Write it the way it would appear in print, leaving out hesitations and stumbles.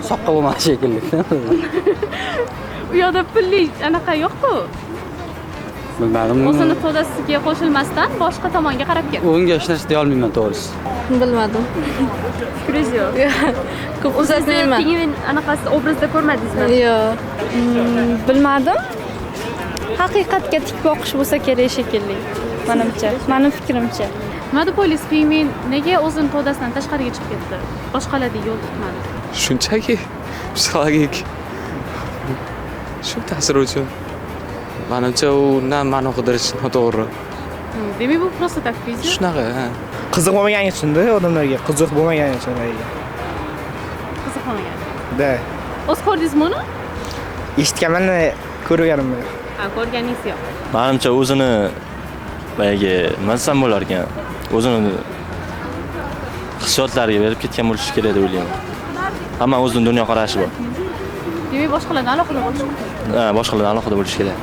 Soqqa bo'lmadi shekilli. U yoqda pulli anaqa yo'q-ku. Bilmadim. O'zini to'dasiga qo'shilmasdan boshqa tomonga qarab ketdi. Unga hech narsa deya olmayman to'g'risi. Bilmadim. Fikringiz yo'q. Ko'p kuzatmayman. Pingvin anaqasi obrazda ko'rmadingizmi? Yo'q. Bilmadim. Haqiqatga tik boqish bo'lsa kerak shekilli. Manimcha, mani fikrimcha. Nima deb o'ylaysiz, pingvin nega o'zini to'dasidan tashqariga chiqib ketdi? Boshqalarga yo'l tutmadi. Shunchaki psixologik shu ta'sir uchun. Manimcha, undan ma'no qidirish noto'g'ri. Demak, bu просто так video. Shunaqa, ha. Qiziq bo'lmagani uchun-da, odamlarga qiziq bo'lmagani uchun ularga. Qiziq bo'lmagan. Да. O'zi ko'rdingizmi uni? Eshitganman, ko'rganim yo'q. Ha, ko'rganingiz yo'q. Manimcha, o'zini boyagi, nima desam bo'lar ekan, o'zini hissiyotlariga berib ketgan bo'lishi kerak deb o'ylayman. Hamma o'zini dunyoqarashi bor. Demak, boshqalardan alohida bo'lishi. Ha, boshqalardan alohida bo'lishi kerak.